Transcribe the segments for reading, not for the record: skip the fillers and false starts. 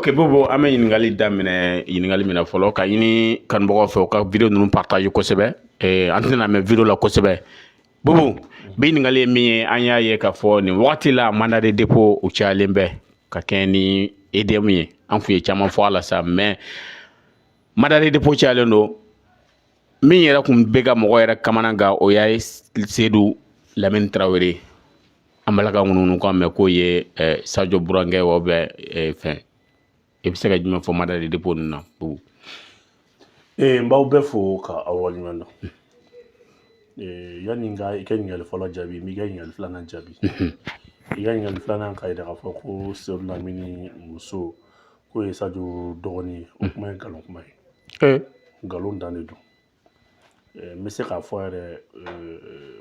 Ok Bobo, an bɛ ɲininkali daminɛ ɲininkali min na fɔlɔ, ka ɲini kanubagaw fɛ u ka vidéo ninnu partage kosɛbɛ. An tɛna mɛn vidéo la kosɛbɛ. Bobo, bi ɲininkali ye min ye, an y'a ye k'a fɔ nin wagati la, mandat de dépôt u cayalen bɛ ka kɛɲɛ ni EDM ye. An kun ye caman fɔ a la sa, mais mandat de dépôt cayalen don. Min yɛrɛ kun bɛ ka mɔgɔ yɛrɛ kamana gan, o y'a ye Seydou Lamine Traoré. An b'a la ka ŋunuŋunukan mɛn k'o ye Sadio burankɛ ou bien fɛn. I bɛ se ka jumɛn fɔ mandat de dépôt ninnu na, Bobo? N b'aw bɛɛ fo ka aw waleɲuman dɔn. Yanni n ka i ka ɲininkali fɔlɔ jaabi, n b'i ka ɲininkali filanan jaabi. I ka ɲininkali filanan ka yira k'a fɔ ko Seydou Lamini muso k'o ye Sadio dɔgɔnin ye, o kuma ye nkalon kuma ye. Nkalon dan de don. N bɛ se k'a fɔ yɛrɛ,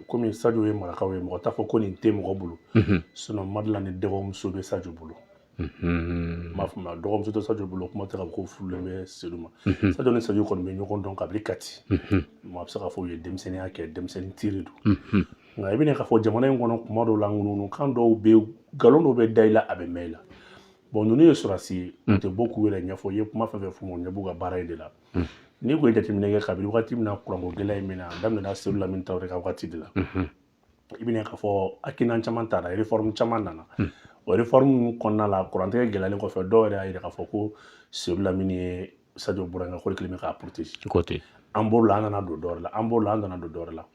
komi Sadio ye marakaw ye, mɔgɔ t'a fɔ ko nin tɛ mɔgɔ bolo. Sinon Madila ni dɔgɔmuso bɛ Sadio bolo. N b'a faamuya, dɔgɔmuso tɛ Sadio bolo, kuma tɛ k'a fɔ ko furulen bɛ Seydou ma. Sadio ni Seydou kɔni bɛ ɲɔgɔn dɔn kabini Kati. Maa bɛ se k'a fɔ u ye denmisɛnninya kɛ, denmisɛnnin teri don. Nka i bɛna k'a fɔ jamana in kɔnɔ, kuma dɔw la, ŋunuŋunukan dɔw bɛ, nkalon dɔw bɛ da i la, a bɛ mɛn i la. Bon, ninnu ye sɔrɔdasi ye, u tɛ bɔ k'u yɛrɛ ɲɛfɔ. I ye kuma fɛn fɛn f'u ma, u ɲɛ b'u ka baara in de la. N'i ko ye jateminɛ kɛ, kabini wagati min na kuranko gɛlɛya in bɛ na, a daminɛna Seydou Lamini Traoré ka wagati de la. I bɛna k'a fɔ hakilina caman taara, réforme caman nana. O réforme ninnu kɔnɔna la, kurantigɛ gɛlɛyalen kɔfɛ, dɔw yɛrɛ y'a yira k'a fɔ ko Seydou Lamini ye Sadio burankɛ, ko de kɛlen bɛ k'a protéger. Côté. An b'o la, an nana don dɔwɛrɛ la, an b'o la, an nana don dɔwɛrɛ la.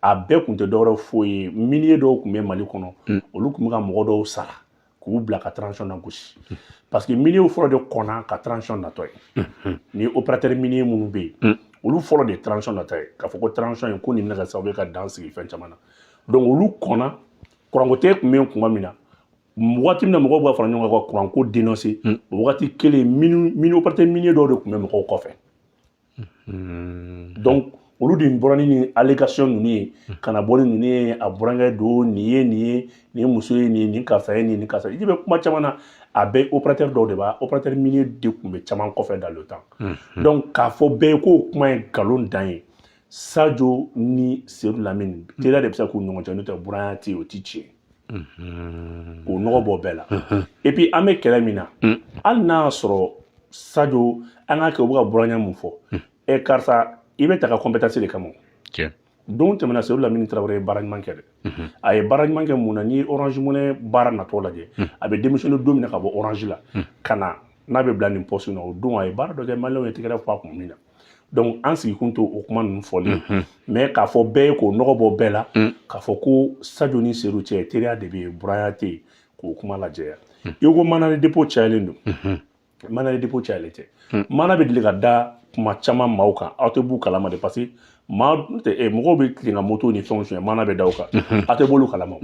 A bɛɛ kun tɛ dɔwɛrɛ foyi ye, minier dɔw tun bɛ Mali kɔnɔ, olu tun bɛ ka mɔgɔ dɔw sara k'u bila ka transition na gosi, parce que minier fɔlɔ de kɔnna ka transition natɔ ye. Ni opérateur minier minnu bɛ yen, olu fɔlɔ de ye transition natɔ ye, k'a fɔ ko transition in ko nin bɛna kɛ sababu ye ka dan sigi fɛn caman na. Donc olu kɔnna. Kuranko tɛ tun bɛ yen tuma min na, waati min na mɔgɔw b'a fara ɲɔgɔn kan ka kuranko dénoncer, o waati kelen mini opérateur minier dɔw de tun bɛ mɔgɔw kɔfɛ. Donc olu de bɔra ni allégation ninnu ye, ka na bɔ ni ninnu ye, a burankɛ don, nin ye nin ye, nin ye muso ye, nin nin karisa ye, nin nin karisa. I bɛ kuma caman na, a bɛɛ opérateur dɔw de b'a, opérateur minier de tun bɛ caman kɔfɛ dans le temps. Donc k'a fɔ bɛɛ ye k'o kuma ye nkalon dan ye. Sadio ni Seydou Lamine, teriya de bɛ se k'u ni ɲɔgɔn cɛ, n'o tɛ buranya tɛ yen, o ti tiɲɛ. K'o nɔgɔ bɔ bɛɛ la. Et puis an bɛ kɛlɛ min na, hali n'a y'a sɔrɔ Sadio, an k'a kɛ u bɛ ka buranya mun fɔ, ɛ karisa, i bɛ ta ka compétence de kama. Don tɛmɛna, Seydou Lamini Traoré ye baara ɲuman kɛ dɛ. A ye baara ɲuman kɛ mun na? N'i ye Orange Money baara natɔ lajɛ, a bɛ démissionner don min na ka bɔ Orange la ka na n'a bɛ bila nin poste in na, o don a ye baara dɔ kɛ, maliyɛnw ye tɛgɛrɛ fɔ a kun min na. Donc an sigikun to o kuma ninnu fɔli, mais k'a fɔ bɛɛ ye, k'o nɔgɔ bɔ bɛɛ la, k'a fɔ ko Sadio ni Seydou cɛ teriya de bɛ yen, buranya tɛ yen, k'o kuma lajɛya. I ko mandat de dépôt cayalen don, mandat de dépôt cayalen tɛ. Mandat bɛ deli ka da kuma caman maaw kan, aw tɛ b'u kalama de, parce que maa tɛ mɔgɔw bɛ tilen ka moto ni fɛnw suɲɛ, mandat bɛ da u kan, aw tɛ b'olu kalama.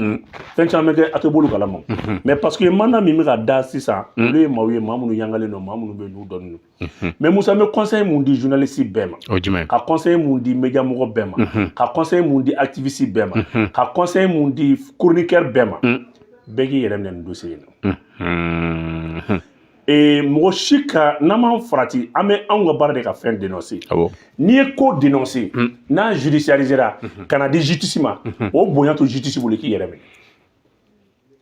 Fɛn caman bɛ kɛ, aw tɛ b'olu kalama. Mais parce que mandat min bɛ ka da sisan, olu ye maaw ye, maa minnu yangalen don, maa minnu bɛ yen n'u dɔnnen don. Mais Musa, n bɛ conseil mun di journaliste bɛɛ ma? O jumɛn? Ka conseil mun di média mɔgɔ bɛɛ ma, ka conseil mun di activiste bɛɛ ma, ka conseil mun di chroniqueur bɛɛ ma? Bɛɛ k'i yɛrɛ minɛ nin dossier in na. Mɔgɔ si ka n'an m'an farati, an bɛ anw ka baara de ka fɛn dénoncer. N'i ye ko dénoncer, n'a judiciarisera ka na di justice ma, o bonya to justice bolo, i k'i yɛrɛ minɛ.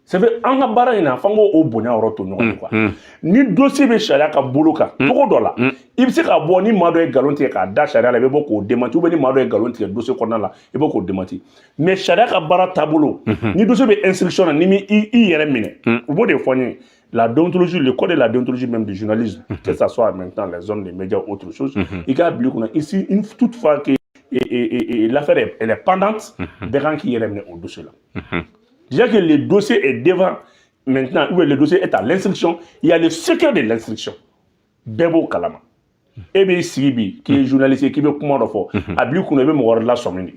C'est vrai, an ka baara in na, f'an k'o bonya yɔrɔ to ɲɔgɔn ye quoi. Ni dossier bɛ sariya ka bolo kan togo dɔ la, i bɛ se ka bɔ ni maa dɔ ye nkalon tigɛ k'a da sariya la, i bɛ bɔ k'o démenti, ou bien ni maa dɔ ye nkalon tigɛ dossier kɔnɔna la, i bɛ k'o démenti. Mais sariya ka baara taabolo, ni dossier bɛ instruction na, ni mi i yɛrɛ minɛ, u b'o de fɔ n ye. La déontologie, le code de la déontologie même du journalisme, que ça soit maintenant les hommes des médias ou autre chose, i k'a bila i kunna ici, une toutefois que et l'affaire est, elle est pendante, bɛɛ kan k'i yɛrɛ minɛ o dossier la. Déjà que le dossier est devant maintenant, ou le dossier est à l'instruction, il y a le secret de l'instruction. Bɛɛ b'o kalama. E b'i sigi bi k'i ye journaliste ye, k'i bɛ kuma dɔ fɔ, a bil'i kunna i bɛ mɔgɔ wɛrɛ lasɔmi de.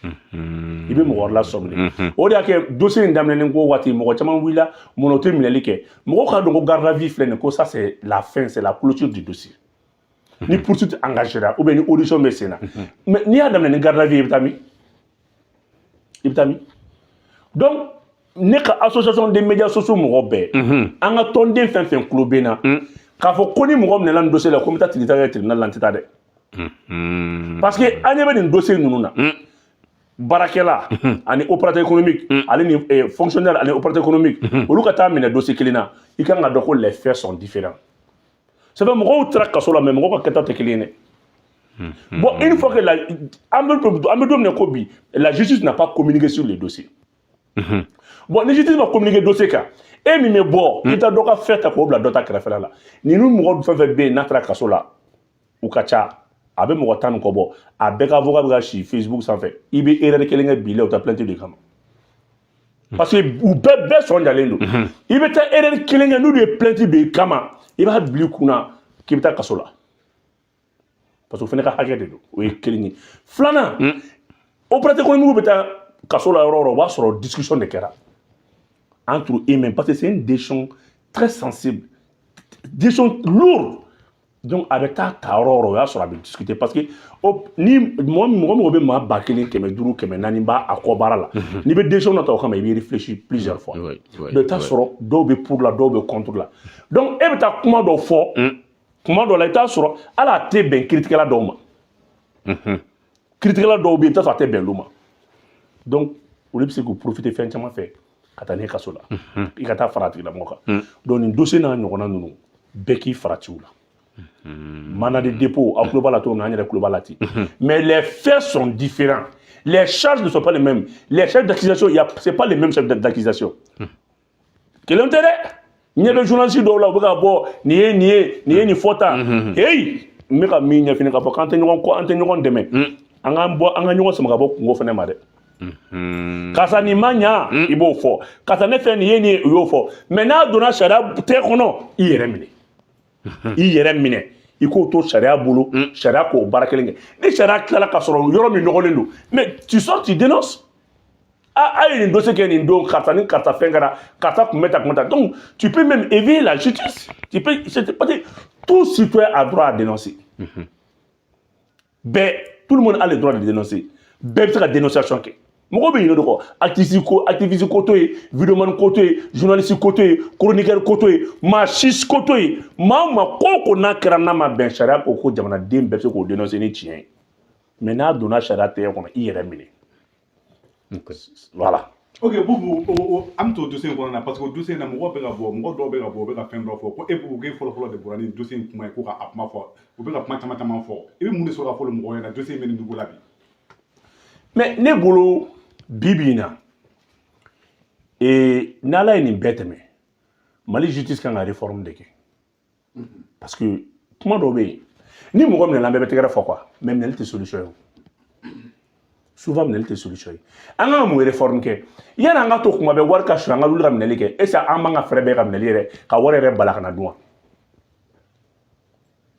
I bɛ mɔgɔ wɛrɛ lasɔmi de. O de y'a kɛ dossier in daminɛnen ko waati, mɔgɔ caman wulila, mun o tɛ minɛli kɛ. Mɔgɔw k'a dɔn ko garde à vue filɛ nin ye, ko ça c'est la fin, c'est la clôture du dossier. Ni poursuite engagera ou bien ni audition bɛ sen na. Mais n'i y'a daminɛ ni garde à vue ye, i bɛ taa min? I bɛ taa min? Donc ne ka association des médias sociaux mɔgɔ bɛɛ, an ka tɔnden fɛn fɛn tulo bɛ n na, k'a fɔ ko ni mɔgɔ minɛna nin dossier la, ko n bɛ taa tigi ta kɛ tribunal la, n tɛ taa dɛ. Parce que an ɲɛ bɛ nin dossier ninnu na. Baarakɛla ani opérateur économique, ale ni fonctionnaire ani opérateur économique, olu ka taa minɛ dossier kelen na, i kan ka dɔn ko les faits sont différents. Ça fait mɔgɔw taara kaso la, mais mɔgɔw ka kɛta tɛ kelen ye dɛ. Bon, une fois que la, an bɛ don min na ko bi, la justice n'a pas communiqué sur les dossiers. Bon, ni justice ma communiqué dossier kan, e min bɛ bɔ, i bɛ taa dɔ ka fɛn ta k'o bila dɔ ta kɛrɛfɛla la. Ninnu mɔgɔ fɛn fɛn bɛ yen n'a taara kaso la, u ka ca, a bɛ mɔgɔ 10 ni kɔ bɔ. A bɛɛ ka avocat bɛ ka si Facebook sanfɛ. I bɛ erreur kelen kɛ bi la, u ta plainte de kama, parce que u bɛɛ sɔn jalen don. I bɛ taa erreur kelen kɛ, n'olu ye plainte de kama, i b'a bila i kunna k'i bɛ taa kaso la, parce que o fana ka hakɛ de don. O ye kelen ye. Filanan, opérateur économique bɛ taa kaso la yɔrɔ o yɔrɔ, o b'a sɔrɔ discussion de kɛra entre eux-mêmes, parce que c'est une décision très sensible, décision lourde. Donc a bɛ taa ta yɔrɔ o yɔrɔ, o y'a sɔrɔ a bɛ discuter, parce que o ni mɔgɔ bɛ maa 1000, 500, 400 b'a a kɔ baara la, n'i bɛ décision dɔ ta o kama, i bɛ réfléchir plusieurs fois. Donc i t'a sɔrɔ dɔw bɛ pour la, dɔw bɛ contre la. Donc e bɛ taa kuma dɔ fɔ kuma dɔ la, i t'a sɔrɔ hali a tɛ bɛn kiritigɛla dɔw ma. Kiritigɛla dɔw bɛ yen, i bɛ t'a sɔrɔ a tɛ bɛn olu ma. Donc olu bɛ se k'u profiter fɛn caman fɛ ka taa n'i kaso la, i ka taa fara a tigilamɔgɔ kan. Donc nin dossier n'a ɲɔgɔnna ninnu, bɛɛ k'i farati u la. Mandat de dépôt, aw tulo b'a la cogo min na, an yɛrɛ tulo b'a la ten. Mais les faits sont différents, les charges ne sont pas les mêmes, les chefs d'accusation, il y a, c'est pas les mêmes chefs d'accusation. Kelen tɛ dɛ. Ɲɛ bɛ journaliste dɔw la, u bɛ ka bɔ nin ye, nin ye, nin ye, nin fɔ tan. Hey, n bɛ ka min ɲɛf'i ɲɛna k'a fɔ k'an tɛ ɲɔgɔn kɔ, an tɛ ɲɔgɔn dɛmɛ, an k'an bɔ, an ka ɲɔgɔn sama ka bɔ kungo fɛnɛ ma dɛ. Karisa, nin ma ɲa, i b'o fɔ. Karisa, ne fɛ nin ye, nin ye, u y'o fɔ. Mais n'a donna sariya tɛ kɔnɔ, i yɛrɛ minɛ, i yɛrɛ minɛ, i k'o to sariya bolo, sariya k'o baara kelen kɛ. Ni sariya tilala ka sɔrɔ yɔrɔ min nɔgɔlen don, mais tu sors, tu dénonces: ah, a ye nin dossier kɛ nin don, karisa ni karisa, fɛn kɛra, karisa kun bɛ tan, kun bɛ tan. Donc tu peux même éveiller la justice. Tu peux, c'est parce que tout citoyen a droit à dénoncer. Bɛɛ, tout le monde a le droit de dénoncer. Bɛɛ bɛ se ka dénonciation kɛ. Mɔgɔw bɛ ɲinɛ o de kɔ. Activiste ko, activiste ko to yen, vidéoman ko to yen, journaliste ko to yen, chroniqueur ko to yen, maa si ko to yen. Maa o maa, ko o ko n'a kɛra, n'a ma bɛn, sariya ko ko jamanaden bɛɛ bɛ se k'o dénoncer ni tiɲɛ ye. Mais n'a donna sariya tɛgɛ kɔnɔ, i yɛrɛ minɛ. Voilà. Ok Bubu, o an bɛ to dossier in kɔnɔna na, parce que o dossier in na, mɔgɔw bɛ ka bɔ, mɔgɔ dɔw bɛ ka bɔ, u bɛ ka fɛn dɔ fɔ ko e Bubu, k'e fɔlɔ fɔlɔ de bɔra ni dossier in kuma ye, ko ka a kuma fɔ. U bɛ ka kuma caman caman fɔ. I bɛ mun de sɔrɔ ka fɔ mɔgɔw ɲɛna, dossier in bɛ nin niveau la bi? Mais ne bolo, bi bi in na, n'Ala ye nin bɛɛ tɛmɛ, Mali justice kan ka réforme de kɛ, parce que kuma dɔw bɛ yen, ni mɔgɔ minɛna, an bɛɛ bɛ tɛgɛrɛ fɔ quoi. Mais minɛli tɛ solution ye o. Souvent minɛli tɛ solution ye. An kan ka mun réforme kɛ? Yanni an ka to kuma bɛɛ wari ka suɲɛ, an ka wuli ka minɛli kɛ, est ce que an man ka fɛɛrɛ bɛɛ ka minɛli yɛrɛ ka wari yɛrɛ bala ka na dun wa?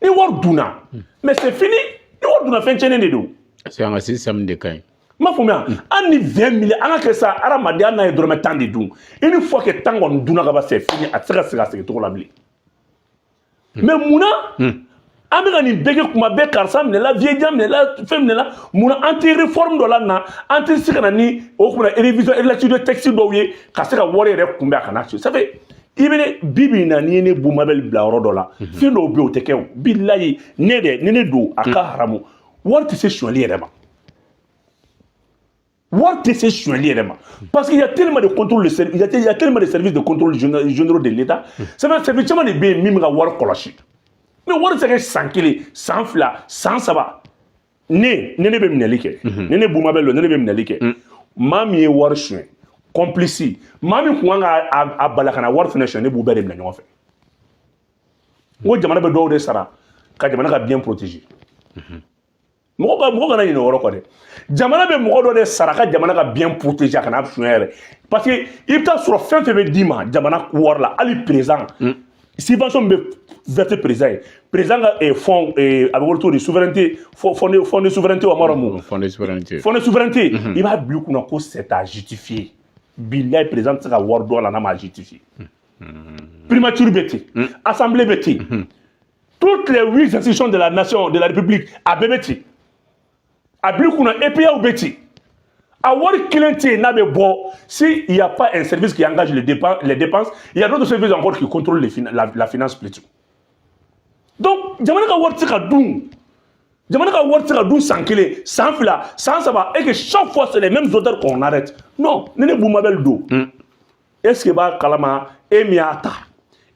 Ni wari dunna, mais c'est fini. Ni wari dunna, fɛn tiɲɛnen de don. Parce que an ka système de ka ɲi. N m'a faamuya. Hali ni 20 millions, an ka kɛ sa, hadamadenya n'a ye dɔrɔmɛ 10 de dun, une fois que 10 kɔni dunna ka ban, c'est fini, a tɛ se ka segin a segin cogo la bilen. Mais munna an bɛ ka nin bɛɛ kɛ kuma bɛɛ? Karisa minɛla, vieille minɛla, fɛn minɛla. Munna an tɛ réforme dɔ la na, an tɛ se ka na ni o kuma révision, relecture de texte dɔw ye, ka se ka wari yɛrɛ kunbɛn, a kana se? Ça fait i bɛ ne bi bi in na, n'i ye ne Bumabel bila yɔrɔ dɔ la, fɛn dɔw bɛ yen, o tɛ kɛ. O bilayi, ne dɛ, ni ne don, a ka haramu, wari tɛ se sonyali yɛrɛ ma, wari tɛ se sonyali yɛrɛ ma, parce qu'il y a tellement de contrôle de service, il y a tellement de services de contrôle généraux de l'État. Ça fait service caman de bɛ yen min bɛ ka wari kɔlɔsi. Mais wari tɛ se ka kɛ san 1, san 2, san 3. Ne bɛ minɛli kɛ, ne Bumabel don, ne bɛ minɛli kɛ. Maa min ye wari suɲɛ, complice, maa min kun kan ka a bala ka na wari fɛnɛ suɲɛ, ne b'u bɛɛ de minɛ ɲɔgɔn fɛ. N ko jamana bɛ dɔw de sara ka jamana ka bien protéger. Mɔgɔ ka mɔgɔ kana ɲinɛ o yɔrɔ kɔ dɛ. Jamana bɛ mɔgɔ dɔ de sara ka jamana ka bien protéger, a kana suɲɛ yɛrɛ, parce que i bɛ taa sɔrɔ fɛn fɛn bɛ d'i ma jamana wari la, hali président, subvention min bɛ verser président ye, président ka fonds, a bɛ wele cogo di, souveraineté, fonds de souveraineté, wa ma dɔn mun. Fonds de souveraineté. Fonds de souveraineté, i b'a bila i kunna ko c'est à justifier. Bilayi, président tɛ se ka wari dɔn a la n'a ma justifier. Primature bɛ ten, assemblée bɛ ten, toutes les huit institutions de la nation, de la République, a bɛɛ bɛ ten. A bila i kunna, EPA bɛ ten. A wari kelen tɛ yen n'a bɛ bɔ si il y a pas un service qui engage les dépenses. Il y a d'autres services encore qui contrôlent la finance plutôt. Donc jamana ka wari tɛ se ka dun. Jamana ka wari tɛ se ka dun san 1, san 2, san 3 et que chaque fois c'est les mêmes auteurs qu'on arrête. Non, ni ne Bumabel don, est ce que b'a kalama e min y'a ta,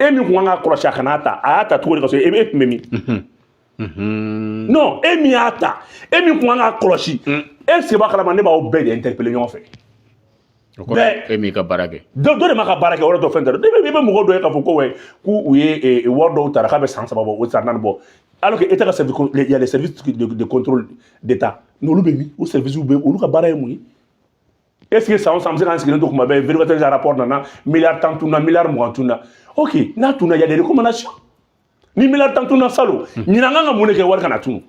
e min kun kan ka kɔlɔsi a kana ta, a y'a ta cogo di ka sɔrɔ e tun bɛ min? Non, e min y'a ta, e min kun kan ka kɔlɔsi, est ce que b'a kalama ne b'aw bɛɛ de interpeller ɲɔgɔn fɛ? Bɛɛ. E m'i ka baara kɛ. Dɔ de ma ka baara kɛ, o de tɔ fɛn tɛ. I bɛ mɔgɔ dɔ ye k'a fɔ ko ouais, k'u ye wari dɔw tara k'a bɛ san 3 bɔ, o san 4 bɔ, alors que État ka service, il y a les services de contrôle d'État, mais olu bɛ min? O services bɛ, olu ka baara ye mun ye? Est ce que san o san an bɛ se k'an sigilen to kuma bɛɛ, vérificateur ka rapport nana, miliyari 10 tunna, miliyari 20 tunna? Ok, n'a tunna, il y a des recommandations. Ni miliyari 10 tunna salon, ɲinan kan ka mun de kɛ wari kana tunu?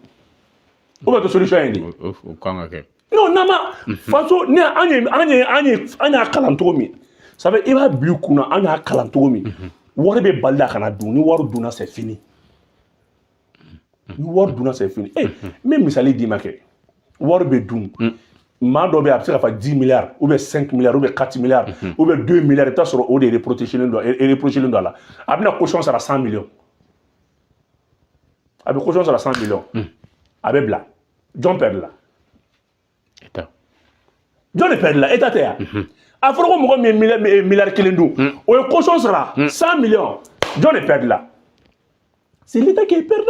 O bɛ to solution ye de. O kan ka kɛ. Non, n'an ma faso ni an ye an ye an ye an y'a kalan cogo min, ça fait i b'a bila i kunna, an y'a kalan cogo min, wari bɛ bali la ka na dun. Ni wari dunna, c'est fini. Ni wari dunna, c'est fini. Eh, n bɛ misali d'i ma kɛ, wari bɛ dun, maa dɔ bɛ yen, a bɛ se ka fɔ 10 milliards ou bien 5 milliards ou bien 4 milliards ou bien 2 milliards, i bɛ taa sɔrɔ o de reproché len don a la. A bɛna caution sara 100 millions, a bɛ caution sara 100 millions, a bɛ bila. Jɔn perd la? État. Jɔn de perd la? État tɛ yan. A fɔra ko mɔgɔ min ye miliyari 1 dun, o ye caution sara 100 millions. Jɔn de perd la? C'est l'État qui est perdant.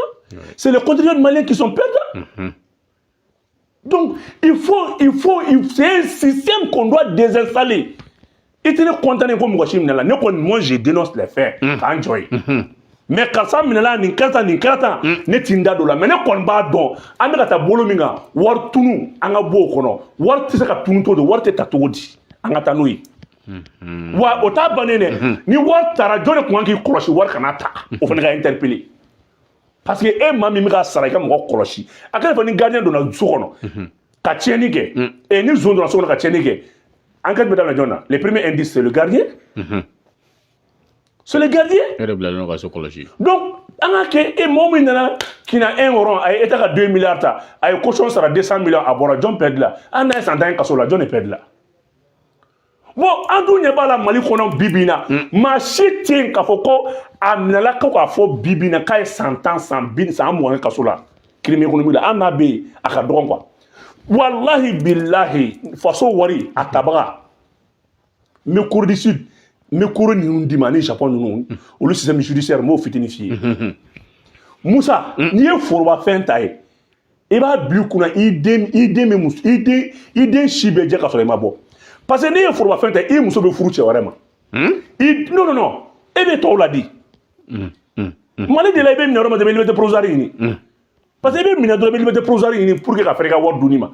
C'est les contribuables maliens qui sont perdants. Donc il faut c'est un système qu'on doit désinstaller. I tɛ ne condamner ko mɔgɔ si minɛ la. Ne kɔni, moi, je dénonce les faits k'an jɔ yen. Mais karisa minɛla, nin kɛra tan, nin kɛra tan, ne ti n da don o la. Mais ne kɔni b'a dɔn, an bɛ ka taa bolo min kan, wari tunu, an ka bɔ o kɔnɔ. Wari tɛ se ka tunu cogo di? Wari tɛ ta cogo di? An ka taa n'o ye. Wa o t'a bannen dɛ. Ni wari taara, jɔn de kun kan k'i kɔlɔsi wari kana ta? O fana ka interpeller, parce que e maa min bɛ ka sara i ka mɔgɔ kɔlɔsi, a kɛlen fɔ ni gardien donna so kɔnɔ ka tiɲɛni kɛ, ɛ ni zon donna so kɔnɔ ka tiɲɛni kɛ, enquête bɛ daminɛ jɔn na? Le premier indice, c'est le gardien, c'est le gardien. E yɛrɛ bilalen don ka so kɔlɔsi. Donc an ka kɛ, e mɔgɔ min nana kina un rond, a ye État ka 2 milliards ta, a ye caution sara 200 millions, a bɔra, jɔn perd la? An n'a ye san 10 ye kaso la, jɔn de perd la? Bon, an dun ɲɛ b'a la Mali kɔnɔ bi bi in na, maa si tɛ yen k'a fɔ ko a minɛla ko k'a fɔ bi bi in na k'a ye san 10, san bi, san 20 kɛ kaso la crime économique la. An n'a bɛ yen, a ka dɔgɔn quoi. Walahi bilahi, faso wari a tabaga, n bɛ Corée du Sud, n bɛ Corée ninnu d'i ma ani Japon ninnu, olu système judiciaire, n b'o fitinin f'i ye. Musa, n'i ye forobafɛn ta ye, i b'a bila i kunna, i den bɛ muso, i den si bɛ jɛ ka sɔrɔ i ma bɔ, parce que n'i ye forobafɛn ta, i muso bɛ furu cɛ wɛrɛ ma. I non, non, non, e bɛ tɔw ladi. Mali de la, i bɛ minɛ yɔrɔ min dɔrɔn, i bɛ liberté provisoire ɲini, parce que i bɛ minɛ dɔrɔn, i bɛ liberté provisoire ɲini pour que ka fɛrɛ i ka wari dunni ma.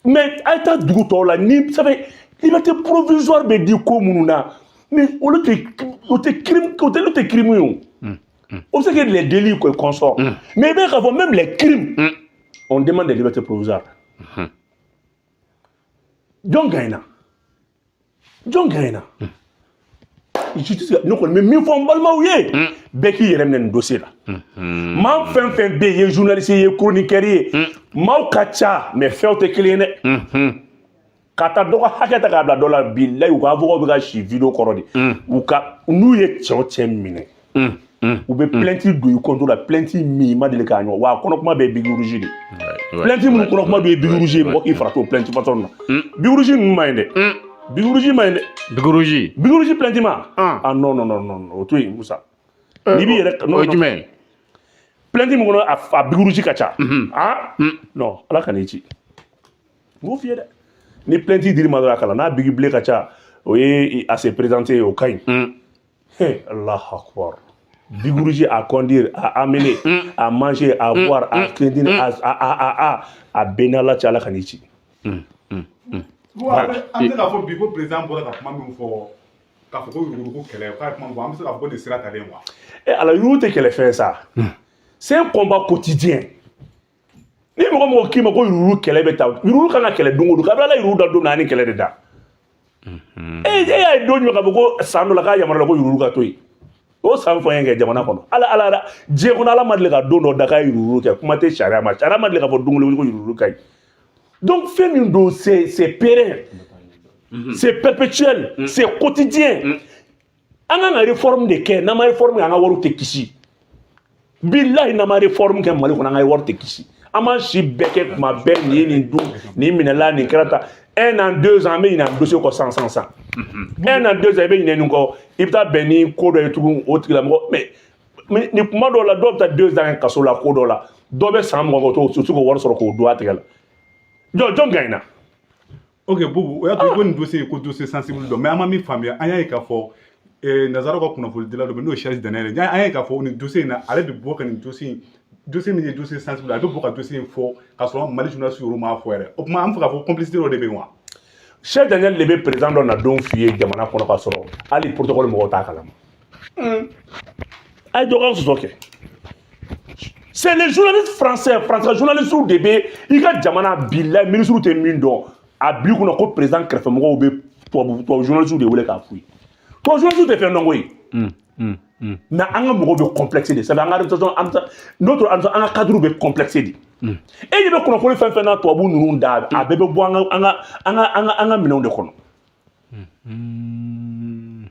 Mais a ye taa dugu tɔw la, ni ça fait liberté provisoire bɛ di ko minnu na, mais olu tɛ, o tɛ crime, o tɛ, olu tɛ crime ye. O bɛ se ka les délits quoi consorts, mais i bɛ k'a fɔ même les crimes, on demande des libertés provisoires. Jɔn gagnera? Jɔn gagnera? Justice. Ne kɔni bɛ min fɔ n balimaw ye, bɛɛ k'i yɛrɛ minɛ nin dossier la. Maa fɛn fɛn bɛ yen, i ye journaliste ye, i ye chroniqueur ye, maaw ka ca, mais fɛnw tɛ kelen ye dɛ. Ka taa dɔ ka hakɛ ta k'a bila dɔ la, bilayi, u ka avocat bɛ ka si vidéo kɔrɔ de. U ka n'u ye cɛ o cɛ minɛ, u bɛ plainte don i compte la, plainte min i ma deli k'a ɲɔgɔn wa, a kɔnɔ kuma bɛɛ ye bic rouge de. Plainte minnu kɔnɔ kuma bɛɛ ye bic rouge ye, mɔgɔ k'i farati o plainte façon na. Bic rouge ninnu ma ɲi dɛ, bic rouge ma ɲi dɛ. Bic rouge. Bic rouge plainte ma. Ah non, non, non, non, o to yen, Musa, n'i b'i yɛrɛ O ye jumɛn ye? Plainte min kɔnɔ a bic rouge ka ca, ah non, Ala ka n'i ci, n b'o f'i ye dɛ. Ni plainte dir'i ma dɔrɔn, a kalan n'a bic bilen ka ca, o ye à se présenter, o ka ɲi. Hey, Allah akbar. Bic rouge à conduire, à amener, à manger, à boire, à cuisiner, à a bɛɛ n'Ala cɛ, Ala ka n'i ci. Bon, an bɛ se k'a fɔ bi ko président bɔra ka kuma min fɔ, k'a fɔ ko yurugu kɛlɛ, k'a ye kuma min fɔ, an bɛ se k'a fɔ ko nin sira talen wa? Eh, ala, yurugu tɛ kɛlɛfɛn sa. C'est un combat quotidien. Ni mɔgɔ mɔgɔ k'i ma ko yurugu kɛlɛ bɛ taa, yurugu kan ka kɛlɛ don o don. Kabini Ala yurugu da don min na, ani kɛlɛ de da. E y'a ye don jumɛn k'a fɔ ko san dɔ la k'a yamaruya ko yurugu ka to yen? O san fɔ n ye kɛ jamana kɔnɔ. Ala ala diɲɛ kɔnɔ, Ala ma deli ka don dɔ da k'a ye yurugu kɛ. Kuma tɛ sariya ma, sariya ma deli k'a fɔ don kelen ko yurugu ka ɲi. Donc fɛn min don, c'est pérenne, c'est perpétuel, c'est quotidien. An kan ka réforme de kɛ. N'an ma réforme kɛ, an ka wariw tɛ kisi. Bilahi, n'an ma réforme kɛ Mali kɔnɔ, an ka wari tɛ kisi. An m'an si bɛɛ kɛ kuma bɛɛ nin ye, nin dun, nin minɛla, nin kɛra tan. Un an, 2 ans, an bɛ ɲinɛ an dossier kɔ san san san. Un an, 2 ans, i bɛ ɲinɛ nin kɔ, i bɛ taa bɛn ni ko dɔ ye tugun, o tigilamɔgɔ. Mais nin kuma dɔw la, dɔw bɛ taa 2 ans kɛ kaso la, ko dɔw la, dɔw bɛ san 20 kɛ, o tɛ se k'o wari sɔrɔ k'o don a tɛgɛ la. Jɔn jɔn gagne na? Ok Boubou, o y'a to ko nin dossier ko dossier sensible don, mais an ma min faamuya, an y'a ye k'a fɔ nanzaraw ka kunnafonidila dɔ bɛ, n'o ye Serge Daniel ye, an y'a ye k'a fɔ nin dossier in na, ale bɛ bɔ ka nin dossier in, dossier min ye dossier sensible, a bɛ bɔ ka dossier in fɔ k'a sɔrɔ Mali journaliste yɛrɛ m'a fɔ yɛrɛ. O tuma an bɛ fɛ k'a fɔ complicité dɔ de bɛ yen wa? Cheikh Daniel de bɛ président dɔ na don f'i ye jamana kɔnɔ k'a sɔrɔ hali protocole mɔgɔw t'a kalama. A ye dɔ ka sɔsɔ kɛ. C'est les journalistes français, français journalistes de bɛ i ka jamana. Bilahi, ministre tɛ min dɔn, a bil'i kunna ko président kɛrɛfɛmɔgɔw bɛ tubabu journalistes de wele k'a f'u ye. Tubabu journalistes tɛ fɛn dɔn koyi. Mais an ka mɔgɔw bɛ complexe de, c'est à dire an ka administration, notre an ka cadre bɛ complexe de. E ɲɛ bɛ kunnafoni fɛn fɛn na tubabu ninnu da, a bɛɛ bɛ bɔ an ka minɛnw de kɔnɔ.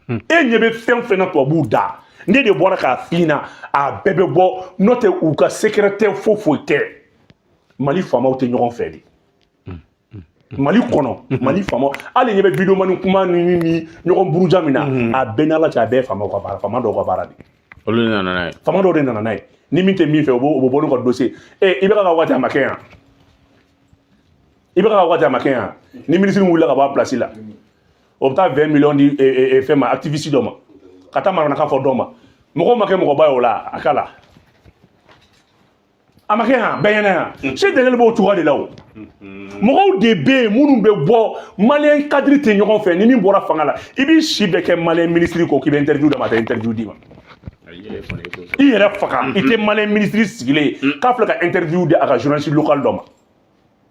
E ɲɛ bɛ fɛn fɛn na tubabuw da, ne de bɔra k'a f'i ɲɛna, a bɛɛ bɛ bɔ. N'o tɛ, u ka secret tɛ, foyi foyi tɛ. Mali faamaw tɛ ɲɔgɔn fɛ de Mali kɔnɔ. Mali faamaw, hali ɲɛ bɛ vidéo mani kuma ni ɲɔgɔn buruja min na, a bɛɛ n'Ala cɛ, a bɛɛ ye faamaw ka baara, faama dɔw ka baara de. Olu de nana n'a ye. Faama dɔw de nana n'a ye. Ni min tɛ min fɛ, o bɛ bɔ n'u ka dossier. E i bɛ ka waati a ma kɛ yan, i bɛ ka waati a ma kɛ yan. Ni ministre wulila ka bɔ a place la, o bɛ taa 20 millions di fɛn ma, activiste dɔ ma, ka taa maranakan fɔ dɔ ma. Mɔgɔw ma kɛ mɔgɔba ye o la, a ka la a ma kɛ yan, bɛɛ ɲɛna yan. Cheikh Daniel b'o cogoya de la. O mɔgɔw de bɛ yen minnu bɛ bɔ, malien cadre tɛ ɲɔgɔn fɛ. Ni min bɔra fanga la, i b'i si bɛɛ kɛ malien ministre ko k'i bɛ interview d'a ma, a tɛ interview d'i ma. I yɛrɛ faga, i tɛ malien ministre sigilen ye k'a filɛ ka interview di a ka journaliste local dɔ ma,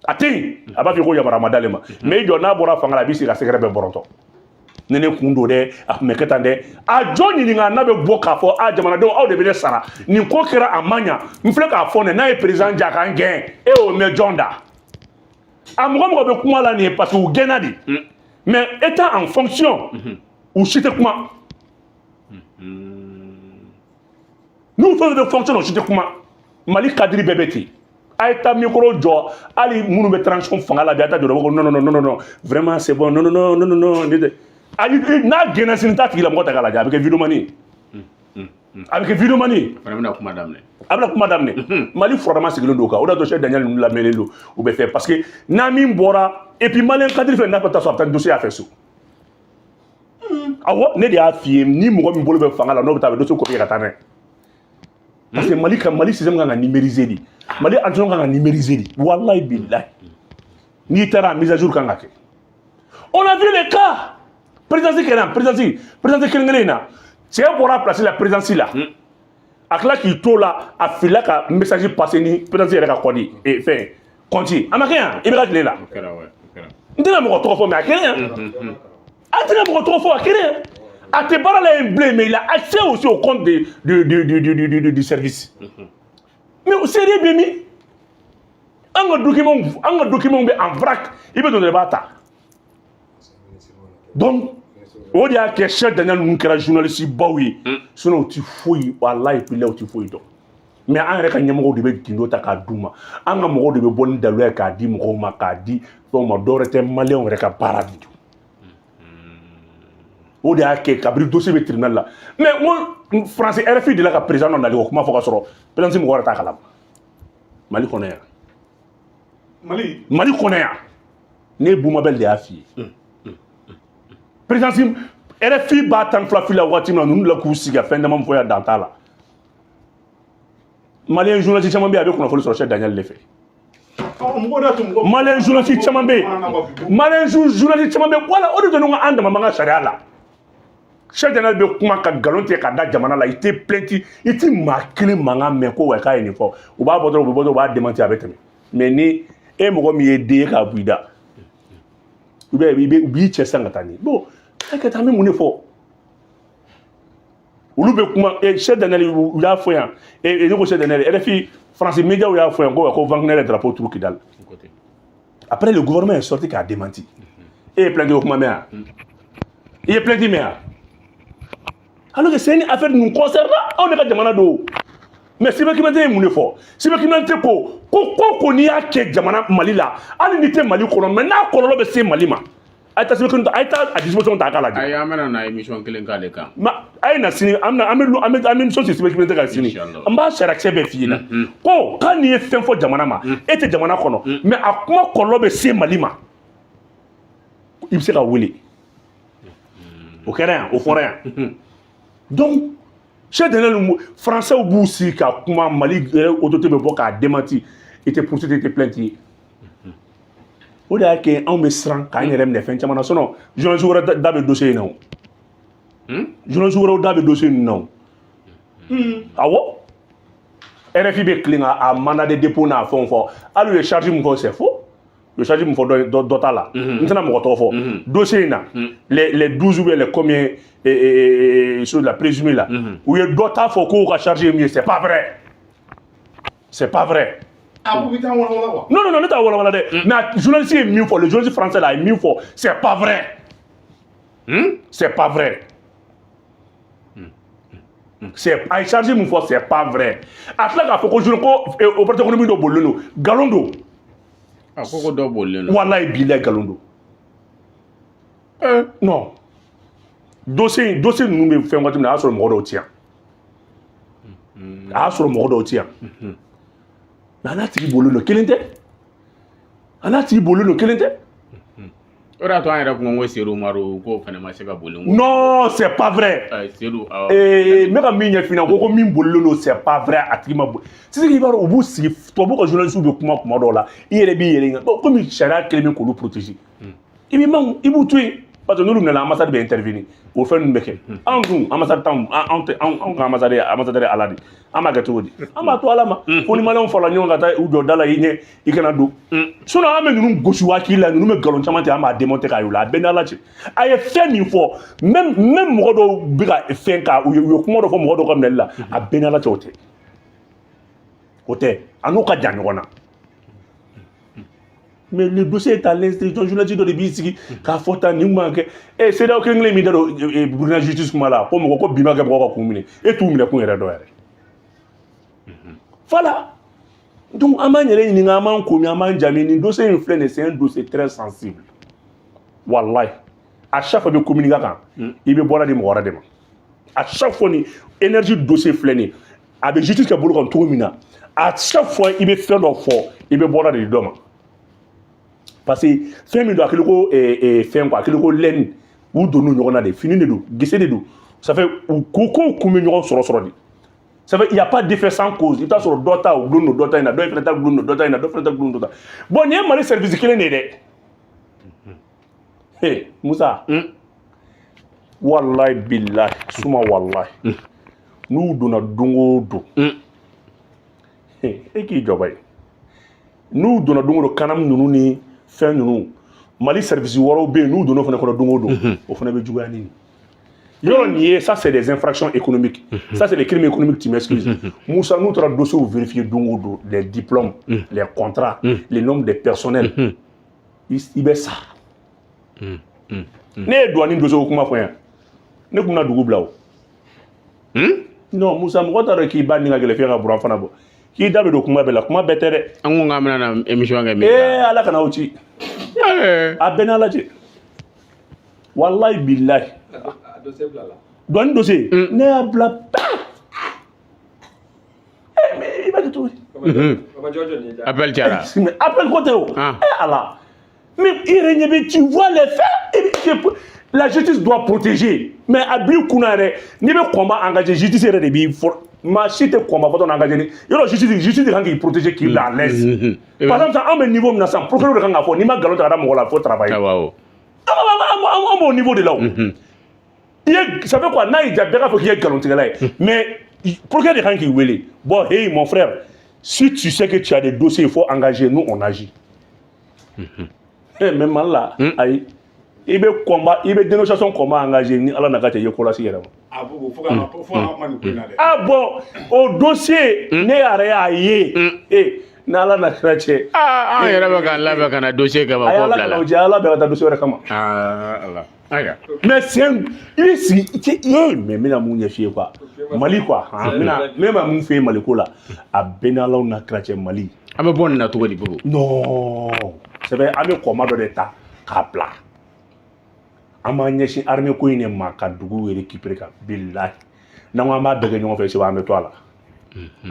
a tɛ yen. A b'a fɔ ko yamaruya ma d'ale ma. Mais i jɔ, n'a bɔra fanga la, a b'i sigi ka secret bɛɛ bɔrɔntɔ. Ne kun don dɛ, a tun bɛ kɛ tan dɛ. A jɔn ɲininka n'a bɛ bɔ k'a fɔ a jamanadenw, aw de bɛ ne sara, nin ko kɛra, a ma ɲa, n filɛ k'a fɔ nin n'a ye président ja k'an gɛn. E y'o mɛn jɔn da? A mɔgɔ mɔgɔ bɛ kuma la nin ye, parce que u gɛnna de. Mais état en fonction, u si tɛ kuma. N'u fɛn fɛn bɛ fonction na, u si tɛ kuma. Mali cadre bɛɛ bɛ ten. A ye taa micro jɔ, hali minnu bɛ transition fanga la bi, a ye taa jɔ, ko non, non, non, non, non, vraiment c'est bon, non, non, non, non, non, non. Ayi, n'a gɛnna sini, t'a tigilamɔgɔ ta k'a lajɛ, a bɛ kɛ vidéoman ye, a bɛ kɛ vidéoman ye. Fana bɛna kuma daminɛ. A bɛna kuma daminɛ. Mali furadama sigilen don o kan. O de y'a to Cheikh Daniel ninnu lamɛnnen don, u bɛ fɛ, parce que n'a min bɔra, et puis malien cadre filɛ, n'a bɛ taa so, a bɛ taa ni dossier y'a fɛ so. Awɔ, ne de y'a f'i ye, ni mɔgɔ min bolo bɛ fanga la, n'o bɛ taa, a bɛ dossier copier ka taa n'a ye, parce que Mali ka Mali système kan ka numériser de, Mali administration kan ka numériser de. Wallahi billahi, n'i taara, mise à jour kan ka kɛ. On a vu les cas, présidence kɛra yan, présidence kelen kelen in na, cɛ bɔra place la, présidence la, a tila k'i to la, a filila ka message passer ni présidence yɛrɛ ka code e fɛn compte. A ma kɛ yan, i bɛ ka tile la. O kɛra, ouais, o kɛra. N tɛna mɔgɔ tɔgɔ fɔ, mais a kɛra yan. A tɛna mɔgɔ tɔgɔ fɔ, a kɛra yan. A tɛ baara la yen bilen, mais il a accès aussi au compte de, de, de, de, de, de, de, du service. Mais sérieux bɛ min? An ka document bɛ en vrac, i bɛ don dɔrɔn, i b'a ta. Donc o de y'a kɛ Cheikh Daniel ninnu kɛra journaliste baw ye. Sinon u ti foyi, walayi bilayi, u ti foyi dɔn. Mais an yɛrɛ ka ɲɛmɔgɔw de bɛ gindo ta k'a d'u ma. An ka mɔgɔw de bɛ bɔ ni daluya ye k'a di mɔgɔw ma, k'a di fɛnw ma. Dɔwɛrɛ tɛ, maliyɛnw yɛrɛ ka baara de don. O de y'a kɛ kabini dossier bɛ tribunal la. Mais n ko France RFI de la ka président dɔ nali o kuma fɔ ka sɔrɔ présidence mɔgɔ wɛrɛ t'a kalama Mali kɔnɔ yan. Mali. Mali kɔnɔ yan, ne Bumabel de y'a f'i ye. Présidence RFI b'a 12 fili la waati min na, ninnu la k'u sigi ka fɛn dama fɔ yan, dan t'a la. Malien journaliste caman bɛ yen, a bɛ kunnafoni sɔrɔ Cheikh Daniel de fɛ. Mɔgɔ de y'a to mɔgɔ. Malien journaliste caman bɛ yen, malien journaliste caman bɛ yen. Wala o de don an dama b'an ka sariya la. Cheikh Daniel bɛ kuma ka nkalon tigɛ ka da jamana la, i tɛ plainte, i tɛ maa kelen mankan mɛn ko wa k'a ye nin fɔ. U b'a bɔ dɔrɔn, u bɛ bɔ dɔrɔn, u b'a démentir, a bɛ tɛmɛ. Mais ni e mɔgɔ min ye den ye k'a bɔ i da, i bɛ i bɛ u b'i cɛ sisan ka taa ni bon e ka taa, an bɛ mun de fɔ? Olu bɛ kuma Cheikh Daniel, u y'a fɔ yan, ne ko Cheikh Daniel, RFI, France Média y'a fɔ yan ko Wagner ye drapeau turu Kidal. Après, le gouvernement est sorti k'a démenti. E ye plainte ko kuma mɛn yan? I ye plainte mɛn yan? Alors que c'est une affaire nous concernant, anw de ka jamana don. Mais cybercriminalité ye mun de fɔ? Cybercriminalité ko n'i y'a kɛ jamana Mali la, hali n'i tɛ Mali kɔnɔ, mais n'a kɔlɔlɔ bɛ se Mali ma, a ye taa cybercriminalité, a ye taa a disposition ta a k'a lajɛ. Ayi, an bɛna na émission kelen k'ale kan. Ma a ye na sini, an bɛna an bɛ émission sigi cybercriminalité kan sini. Inchallah. N b'a sariyakisɛ bɛɛ f'i ɲɛna ko k'a n'i ye fɛn fɔ jamana ma, e tɛ jamana kɔnɔ, mais a kuma kɔlɔlɔ bɛ se Mali ma, i bɛ se ka wele. O kɛra yan, o fɔra yan. Donc chef de français b'u sigi ka kuma, Mali yɛrɛ autorité bɛ bɔ k'a démenti, i tɛ poursuite, i tɛ plainte ye. O de y'a kɛ anw bɛ siran k'an yɛrɛ minɛ fɛn caman na. Sinon journaliste wɛrɛ da bɛ dossier in na o, journaliste wɛrɛw da bɛ dossier in na o. Awɔ, RFI bɛ tilen ka a mandat de dépôt n'a fɛnw fɔ. Hali u ye charge min fɔ, c'est faux. U ye charge min fɔ, dɔ t'a la. N tɛna mɔgɔ tɔgɔ fɔ dossier in na. Les 12 ou bien les combien sur la présumée là, u ye dɔ t'a fɔ k'o ka charge ye min ye. C'est pas vrai, c'est pas vrai. Ah, ko bɛ taa walawala quoi. Non, non, non, ne t'a walawala dɛ. Mais a journaliste ye min fɔ, le journaliste français là, a ye min fɔ, c'est pas vrai, c'est pas vrai. C'est a ye charge min fɔ, c'est pas vrai. A tila k'a fɔ ko jour ko opérateur économique dɔ bolilen don, nkalon don. A ko dɔ bolilen don. Walayi bilayi, nkalon don. Non, dossier in, dossier ninnu bɛ fɛn waati min na, a y'a sɔrɔ mɔgɔ dɔw ti yan, a y'a sɔrɔ mɔgɔ dɔw ti yan. Mais a n'a tigi bolilen don, kelen tɛ. A n'a tigi bolilen don, kelen tɛ. O de y'a to an yɛrɛ kun ko Seydou Umaru k'o fana ma se ka boli. Non, c'est pas vrai. Seydou, awɔ. N bɛ ka min ɲɛf'i ɲɛna, ko min bolilen don, c'est pas vrai. A tigi ma boli. Sisan i b'a dɔn, u b'u sigi, tubabu ka journaliste bɛ kuma kuma dɔw la, i yɛrɛ b'i yɛrɛ ɲininka. Bon, komi sariya kɛlen bɛ k'olu protéger, i b'i man, i b'u to yen, parce que n'olu nana, ambassade bɛ intervenir, o fɛn ninnu bɛ kɛ. Anw dun, ambassade t'anw, anw tɛ, anw ka ambassade ye ambassadeur ye Ala de. An b'a kɛ cogo di? An b'a to Ala ma. Fo ni maliyɛnw farala ɲɔgɔn kan ka taa u jɔ da la i ɲɛ, i kana don. Sinon an bɛ ninnu gosi waati la, ninnu bɛ nkalon caman tigɛ, an b'a démonter k'a yir'u la. A bɛɛ n'Ala cɛ, a ye fɛn min fɔ, même mɔgɔ dɔw bɛ ka fɛn ka u ye kuma dɔ fɔ mɔgɔ dɔw ka minɛli la, a bɛɛ n'Ala cɛ, o tɛ, o tɛ, a n'o ka jan ɲɔgɔn na. Mais le dossier est à l'instruction. Journaliste dɔ de b'i sigi k'a fɔ tan, nin man kɛ. E CEDEAO kelen kelen min da don Burukina justice kuma la, ko mɔgɔ ko bi ma kɛ mɔgɔ ka kun minɛ, e t'u minɛ kun yɛrɛ dɔn yɛrɛ. Voilà. Donc an b'an yɛrɛ ɲininka, an b'an komi, an b'an jaabi. Nin dossier in filɛ nin ye, c'est un dossier très sensible. Wallahi, à chaque fois i bɛ communiquer kan, i bɛ bɔra di mɔgɔ wɛrɛ de ma. À chaque fois ni énergie dossier filɛ nin ye, a bɛ justice kɛ bolo kan cogo min na, à chaque fois i bɛ fɛn dɔ fɔ, i bɛ bɔra de di dɔ ma, parce que fɛn min don, a kɛlen ko fɛn quoi, a kɛlen ko laine, u donn'u ɲɔgɔn na de, fini de don, gese de don. Ça fait u ko kow kun bɛ ɲɔgɔn sɔrɔ sɔrɔ de. Ça fait il y a pas d'effet sans cause. I bɛ taa sɔrɔ dɔ ta o gulon don dɔ ta in na, dɔ in fana ta gulon don dɔ ta in na, dɔ fana ta gulon don dɔ ta. Bon, nin ye Mali service kelen de ye dɛ. Hey Musa, wallahi billahi suma wallahi, n'u donna don o don, e k'i jɔ ba ye, n'u donna don o don, kanam ninnu ni fɛn ninnu, Mali service wɛrɛw bɛ yen, n'u donna o fana kɔnɔ don o don, o fana bɛ juguya ni nin yɔrɔ nin ye. Ça, c'est des infractions économiques, ça, c'est des crimes économiques. Tu m'excuses Moussa, n'u taara dossier vérifier don o don, les diplômes, les contrats, les nombres des personnels, i bɛ sa. Ne ye douane dossier ko kuma fɔ yan, ne kun bɛna dugu bila o. Non Musa, mɔgɔ t'a dɔn k'i ba ni ka gɛlɛn f'i ka buran fana bɔ k'i da bɛ don kuma bɛɛ la, kuma bɛɛ tɛ dɛ. An ko k'an bɛna na émission kɛ min Ee, Ala kana o ci. A bɛɛ n'Ala cɛ, wallahi billahi. A dossier bila la. Douane dossier, ne y'a bila pa. Mais i b'a kɛ cogo di? Baba jɔjɔ nin ye ja. Appel cayara. Mais appel ko tɛ o. Ah. Eh Ala, mais i yɛrɛ ɲɛ bɛ, tu vois les faits et puis la justice doit protéger. Mais a b'i kunna yɛrɛ, n'i bɛ combat engagé, justice yɛrɛ de b'i fɔ. Maa si tɛ combat fɔtɔ engagé ni yɔrɔ justice de kan k'i protéger, k'i bila à l'aise. Par exemple, an bɛ niveau min na sisan, procureur de kan k'a fɔ n'i ma nkalon ta ka da mɔgɔ la, faut travailler. Awɔ awɔ. An b'o niveau de la o. I ye, ça fait quoi, n'a y'i diya, bɛɛ k'a fɔ k'i ye nkalontigɛla ye, mais procureur de kan k'i wele: bon, hey mon frère, si tu sais que tu as des dossiers, il faut engager, nous on agit. Eh, mais Mali la, ayi, i bɛ combat, i bɛ dénonciation combat engagé, ni Ala n'a ka cɛ, i ye ko lase i yɛrɛ ma. A Boubou, fo ka kuma nin ko in na dɛ. Ah bon, o dossier, ne yɛrɛ y'a ye, eh, ni Ala n'a kɛra cɛ. Aa, an yɛrɛ bɛ k'an labɛn ka na dossier kama A ye k'o Ala bila kana la. o jɛ, Ala bɛ ka taa dossier wɛrɛ kama. Aa Ala. Ayiwa. Mais c'est i bɛ sigi i tɛ ye, mais n bɛna mun ɲɛf'i ye quoi, Mali quoi, han, n bɛna mun f'i ye Mali ko la, a bɛɛ n'Alaw n'a kira cɛ, Mali. An bɛ bɔ nin na cogo di, Bubu? Non, c'est vrai, an bɛ kɔma dɔ de ta k'a bila, an b'an ɲɛsin armée ko in de ma ka dugu récupérer ka bilahi. N'an ko an b'a bɛɛ kɛ ɲɔgɔn fɛ, seba an bɛ to a la,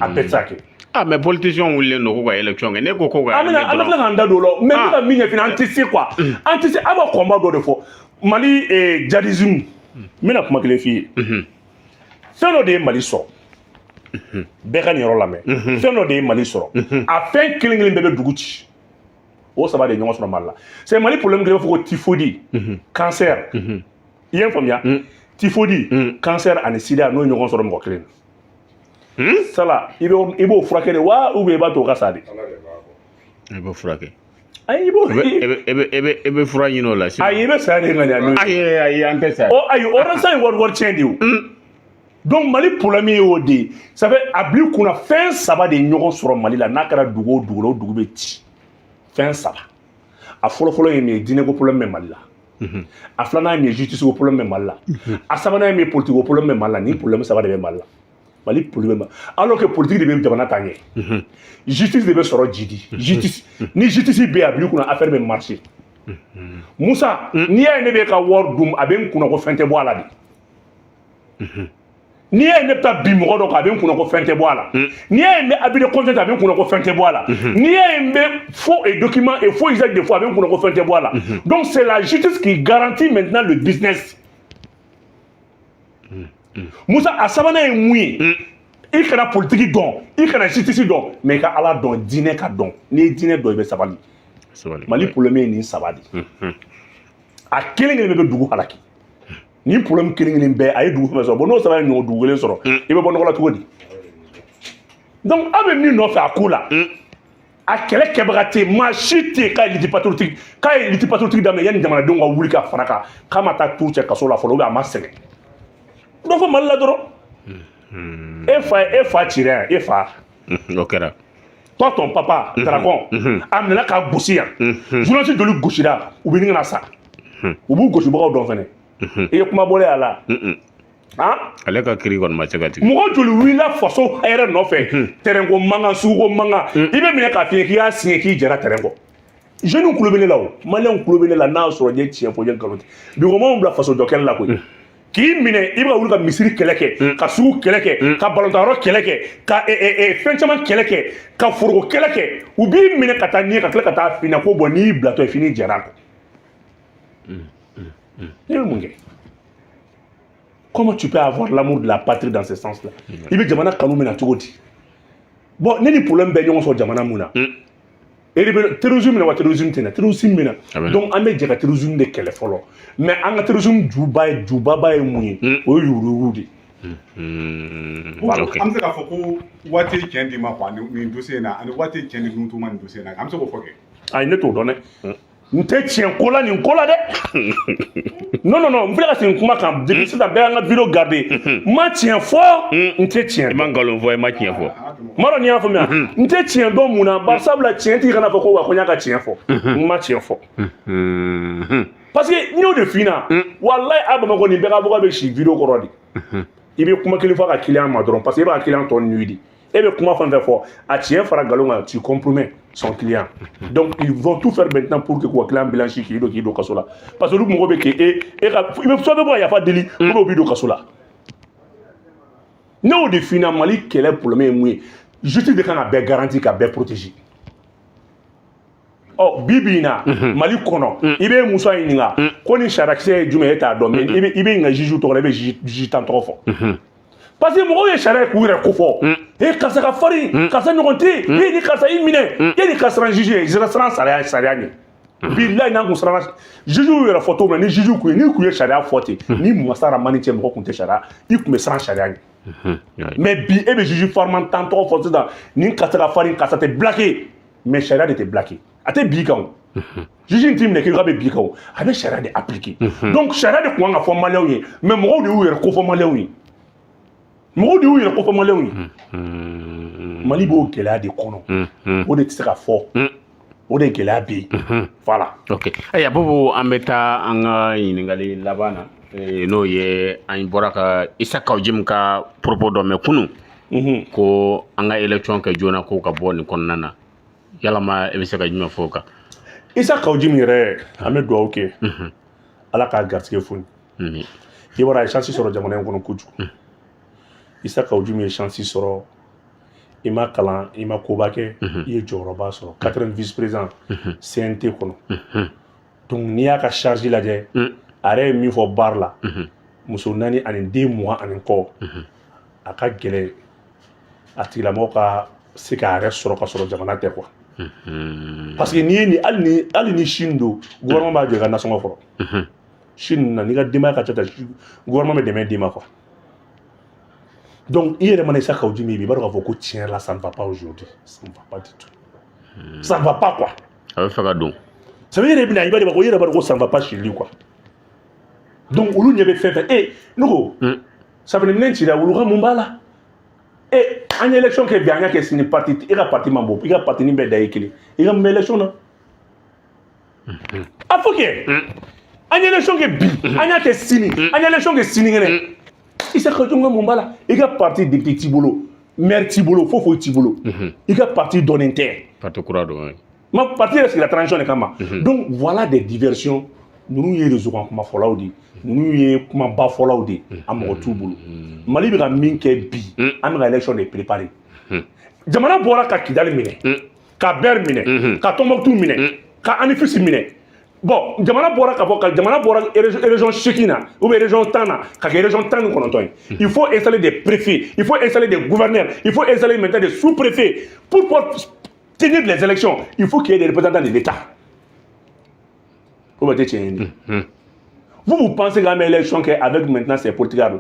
a bɛɛ tɛ se ka kɛ. Ah, mais politicien wulilen don ko ka élection kɛ, ne ko ko ka An bɛna, an bɛ tila k'an da don o la, mais n bɛ ka min ɲɛf'i ɲɛna, an tɛ se quoi, an tɛ se. A b'a kɔnba dɔ de fɔ Mali djihadisme. N bɛna kuma kelen f'i ye. Fɛn dɔ de ye Mali sɔrɔ, bɛɛ ka nin yɔrɔ lamɛn. Fɛn dɔ de ye Mali sɔrɔ, a fɛn kelen kelen bɛɛ bɛ dugu ci. O saba de ye ɲɔgɔn sɔrɔ Mali la. C'est Mali problème kelen, b'a fɔ ko typhoïde, cancer. I ye n faamuya? Typhoïde, cancer ani sida, n'o ye ɲɔgɔn sɔrɔ mɔgɔ kelen na, sala i b'o furakɛ de wa, ou bien i b'a to o ka sa de? I b'o furakɛ. Ayi, i b'o E bɛ fura ɲini o la sinon. Ayi, i bɛ saya de ŋaniya n'o ye. Ayi, ayi, an tɛ sa. Ɔ ayi, ordonnance ye wari tiɲɛ de ye o. Donc Mali problème ye o de ye. Ça fait a bil'i kunna, fɛn saba de ye ɲɔgɔn sɔrɔ Mali la. N'a kɛra dugu o dugu la, o dugu bɛ ci. Fɛn saba: a fɔlɔfɔlɔ ye min ye, diinɛ ko problème bɛ Mali la. A filanan ye min ye, justice ko problème bɛ Mali la. A sabanan ye min ye, politique ko problème bɛ Mali la. Nin problème saba de bɛ Mali la. Mali problème bɛ, alors que politique de bɛ jamana taa ɲɛ, justice de bɛ sɔrɔ jidi. Justice, ni justice bɛ yen, a bil'i kunna affaire bɛ marcher. Musa, n'i y'a ye ne bɛ ka wari dun, a bɛ n kunna ko fɛn tɛ bɔ a la de. N'i y'a ye ne bɛ taa bin mɔgɔ dɔ kan, a bɛ n kunna ko fɛn tɛ bɔ a la. N'i y'a ye n bɛ abus de confiance, a bɛ n kunna ko fɛn tɛ bɔ a la. N'i y'a ye n bɛ faux et document et faux usage de faux, a bɛ n kunna ko fɛn tɛ bɔ a la. Donc c'est la justice qui garantit maintenant le business. Musa, a sabanan ye mun ye? I kana politique dɔn, i kana justice dɔn, mais i ka Ala dɔn, diinɛ ka dɔn. N'i ye diinɛ dɔn, i bɛ sabali. Sabali. Mali problème ye nin saba de ye. A kelen kelen bɛɛ bɛ dugu halaki. Nin problème kelen kelen bɛɛ, a ye dugu fɛn fɛn sɔrɔ, bon, n'o saba ye ɲɔgɔn dugu kelen sɔrɔ, i bɛ bɔ nɔgɔ la cogo di? Donc aw bɛ min nɔfɛ a ko la, a kɛlɛ kɛbaga tɛ yen, maa si tɛ yen k'a ye lutte patriotique, k'a ye lutte patriotique daminɛ yanni jamanadenw ka wuli ka fara kan, k'a ma taa tour cɛ kaso la fɔlɔ, ou bien a ma sɛgɛn dɔ fɔ Mali la dɔrɔn. E fa cira yan, e fa. O kɛra. Toi, ton papa Dragon, a minɛna k'a gosi yan. Journaliste joli gosira, u bɛ ɲini ka na sa, u b'u gosibagaw dɔn fɛnɛ. I ye kuma bɔlen a la han. Ale ka kiri kɔni ma se ka tigɛ. Mɔgɔ joli wulila faso hɛrɛ nɔfɛ? Terrain ko mankan, suguko mankan, i bɛ minɛ k'a f'i ye k'i y'a signé, k'i jɛra terrain kɔ. Jeunes kulo bɛ ne la, o Maliyɛnw kulo bɛ ne la. N'a y'a sɔrɔ n ye tiɲɛ fɔ, n ye nkalon tigɛ bi, ko m'anw bila faso jɔ kɛlɛ la koyi. K'i minɛ, i bɛ ka wuli ka misiri kɛlɛ kɛ, ka sugu kɛlɛ kɛ, ka balontan kɛlɛ kɛ, ka fɛn caman kɛlɛ kɛ, ka foroko kɛlɛ kɛ, u b'i minɛ ka taa n'i ye, ka tila ka taa f'i ɲɛna ko bɔn, n'i bilatɔ ye, f'i jɛra a kɔ. Ne bɛ mun kɛ? Comment tu peux avoir l'amour de la patrie dans ce sens-là? I bɛ jamana kanu minɛ cogo di? Bon, ne ni problème bɛ ɲɔgɔn sɔrɔ jamana mun na? Terrorisme minɛ wa? Terrorisme tɛ na, terrorisme minɛ. Donc an bɛ jɛ ka terrorisme de kɛlɛ fɔlɔ. Mais an ka terrorisme juba ye, jubaba ye mun ye? O ye yuruguyurugu de ye. Voilà. An bɛ se k'a fɔ ko waati ye tiɲɛ d'i ma quoi, nin dossier in na, ani waati ye tiɲɛ di Nuhu ma nin dossier in na, an bɛ se k'o fɔ kɛ? Ayi, ne t'o dɔn dɛ. N tɛ tiɲɛ ko la nin ko la dɛ. Non, non, non, n filɛ ka segin kuma kan depuis sisan. Bɛɛ y'an ka vidéo garder. N ma tiɲɛ fɔ, n tɛ tiɲɛ I ma dɔn. Nkalon fɔ, i ma tiɲɛ fɔ. N m'a dɔn n'i y'a faamuya. N tɛ tiɲɛ dɔn mun na? Bari sabula tiɲɛ tigi kana fɔ ko wa, ko n y'a ka tiɲɛ fɔ. N ma tiɲɛ fɔ parce que n y'o de f'i ɲɛna. Walayi, a Bamakɔ nin bɛɛ ka bɔ bɛ si vidéo kɔrɔ de. I bɛ kuma kelen fɔ a ka client ma dɔrɔn, parce que e b'a client tɔ nuit de. E bɛ kuma fɛn fɛn fɔ, a tiɲɛ fara nkalon kan, tu compromets son client. Donc ils vont tout faire maintenant pour que k'u ka client blanchi, k'i don kaso la, parce que olu mago bɛ k'e e ka, i bɛ soit bɛ bɔ ka yafa deli, ou bien u b'i don kaso la. Ne y'o de f'i ɲɛna. Mali kɛlɛ problème ye mun ye? Justice de kan ka bɛɛ garantir, ka bɛɛ protéger. Ɔ bi bi in na, Mali kɔnɔ, i bɛ Musa ɲininka ko ni sariyakisɛ ye jumɛn ye, e t'a dɔn. Mais i bɛ ɲininka juge tɔgɔ la, i bɛ juge tan tɔgɔ fɔ, parce que mɔgɔw ye sariya k'u yɛrɛ ko fɔ. E karisa ka farin, karisa ɲɔgɔn tɛ yen, e ni karisa y'i minɛ, e ni karisa siran juge ye, siran sariya ɲɛ. Bilayi, n'an kun siranna juge yɛrɛ fɔ cogo min na, ni juge kun ye, n'i kun ye sariya fɔ ten ni masa Ramani cɛ, mɔgɔ kun tɛ sariya, i kun bɛ siran sariya ɲɛ. Mais bi, e bɛ juge farima tan tɔgɔ fɔ sisan, nin karisa ka farin, karisa tɛ blague, mais sariya de tɛ blague, a tɛ bi kan. O juge in t'i minɛ k'i ka bɛ bi kan, o a bɛ sariya de appliquer. Donc sariya de kun kan ka fɔ Maliyɛnw ye, mais mɔgɔw de y'u yɛrɛ kofɔ Maliyɛnw ye, mɔgɔw de y'u yɛrɛ kofɔ Maliyɛnw ye. Mali b'o gɛlɛya de kɔnɔ, o de tɛ se ka fɔ. O de gɛlɛya bɛ yen, voilà. Ok, ayiwa Bubu, an bɛ taa an ka ɲininkali laban na, n'o ye an bɔra ka Issa Kaou Djim ka propos dɔ mɛn kunun, ko an ka élection kɛ joona, ko ka bɔ nin kɔnɔna na. Yalama e bɛ se ka jumɛn fɔ o kan? Issa Kaou Djim yɛrɛ, an bɛ dugawu kɛ, Ala k'a garisɛgɛ foni. I b'a dɔn, a ye chance sɔrɔ jamana in kɔnɔ kojugu. Issa Kaou Djim ye chance sɔrɔ. I ma kalan, i ma koba kɛ, i ye jɔyɔrɔba sɔrɔ, quatrième vice président CNT kɔnɔ. Donc n'i y'a ka charge lajɛ, a yɛrɛ ye min fɔ baara la, muso 4 ani den 20 ani kɔ, a ka gɛlɛn a tigilamɔgɔ ka se k'a yɛrɛ sɔrɔ ka sɔrɔ jamana tɛ quoi. Parce que n'i ye nin, hali ni Chine don, gouvernement b'a jɔ i ka nasɔngɔ kɔrɔ. Chine na, n'i ka denbaya ka ca ta, gouvernement bɛ dɛmɛ d'i ma quoi. Donc i yɛrɛ mana Issa Kaou Djim ye bi, i b'a dɔn k'a fɔ ko tiɲɛ yɛrɛ la, ça ne va pas aujourd'hui, ça ne va pas du tout, ça ne va pas quoi. A bɛ fɛ ka don. Ça veut dire, i bɛna, i b'a dɔn ko i yɛrɛ b'a dɔn ko ça ne va pas chez lui quoi. Donc olu ɲɛ bɛ fɛn fɛn e ne ko safunɛminɛn cira, wulu ka mun b'a la? E an ye élection kɛ bi, an y'a kɛ sini, parti, e ka parti man bon, i ka parti ni bɛɛ da ye kelen, i ka mun bɛ élection na? A fɔ kɛ an ye élection kɛ bi, an y'a kɛ sini, an ye élection kɛ sinikɛnɛ. Issa Kaou Djim ka mun b'a la? I ka parti, député t'i bolo, maire t'i bolo, foyi foyi t'i bolo, i ka parti dɔnnen tɛ. Parti kura don. Ma parti yɛrɛ sigira transition de kama. Donc voilà des diversions. Ninnu ye réseau kan kumafɔlaw de ye, ninnu ye kumaba fɔlaw de ye, a mɔgɔ t'u bolo. Mali bɛ ka min kɛ bi, an bɛ ka élection de préparer. Jamana bɔra ka Kidali minɛ, ka Ber minɛ, ka Tombouctou minɛ, ka Anefis minɛ. Bon, jamana bɔra ka bɔ ka jamana bɔra région 8 na ou bien région 10 na ka kɛ région 19 ye. Il faut installer des préfets, il faut installer des gouverneurs, il faut installer maintenant des sous-préfets. Pour pouvoir tenir les élections, il faut qu'il y ait des représentants de l'État. O bɛ tɛ tiɲɛ ye nin. Vous, vous pensez qu'an bɛ élection kɛ avec maintenant ces politiques là?